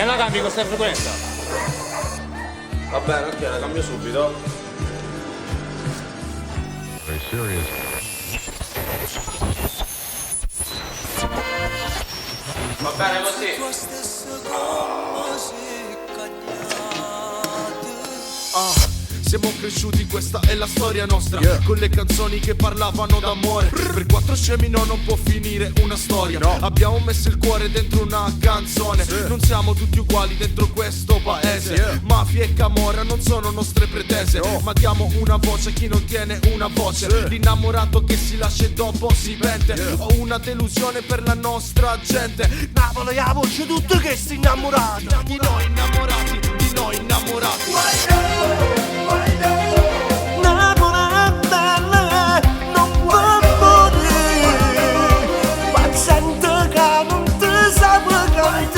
Me la cambi questa frequenza? Va bene, ok, la cambio subito. Very serious. Va bene così. Ah, siamo cresciuti, questa è la storia nostra. Con le canzoni che parlavano d'amore. Per quattro scemi no, non può finire una storia. Abbiamo messo il cuore dentro una canzone. Non siamo tutti uguali dentro questo paese. Mafia e camorra non sono nostre pretese. Ma diamo una voce a chi non tiene una voce. L'innamorato che si lascia e dopo si pente. Ho una delusione per la nostra gente. Napoli la voce tutto che si innamorata. Di noi innamorati, di noi innamorati. Napoli bella, non può morire. Paziente che non ti sa cantare.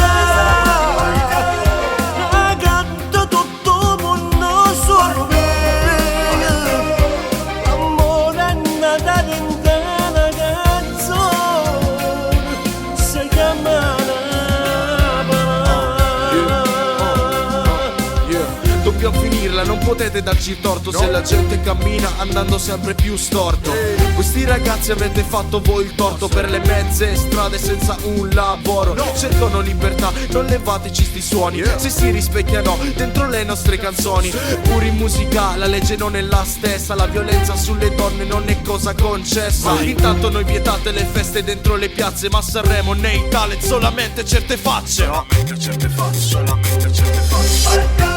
Canta tutto il mondo solo bene. L'amore è nata dentro una canzone. Si chiama Napoli. Yeah. Dobbiamo finirla, non potete darci il torto se la gente cammina andando sempre più storto. Questi ragazzi avete fatto voi il torto per le mezze strade senza un lavoro. Cercano libertà, non levateci sti suoni. Se si rispecchiano dentro le nostre canzoni. Pure in musica la legge non è la stessa, la violenza sulle donne non è cosa concessa. Intanto noi vietate le feste dentro le piazze, ma Sanremo nei talent solamente certe facce. Solamente certe facce, solamente certe facce.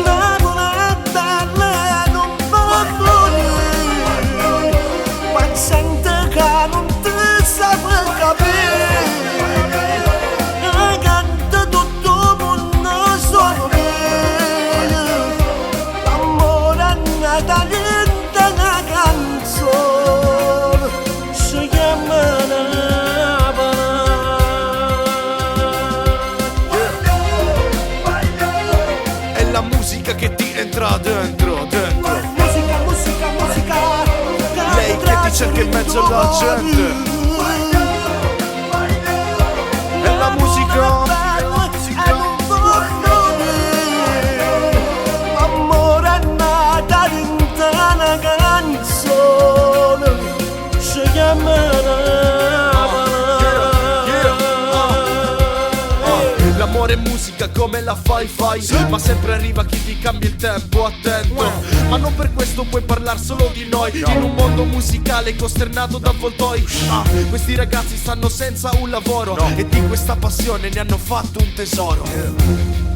Napoli bella, non può morire. Paziente che non ti sa capire. Canta tutto il mondo solo bene. L'amore è nata dentro una canzone. Si chiama Napoli. È la musica che ti entra dentro, dentro. Musica, musica, musica. Lei che ti cerca in mezzo alla gente. È la musica. L'amore è nata dentro una canzone. Si chiama Napoli. L'amore è musica come la fai fai. Ma sempre arriva chi ti cambia il tempo, attento. Ma non per questo puoi parlar solo di noi. In un mondo musicale costernato da avvoltoi. Ah, questi ragazzi stanno senza un lavoro. E di questa passione ne hanno fatto un tesoro.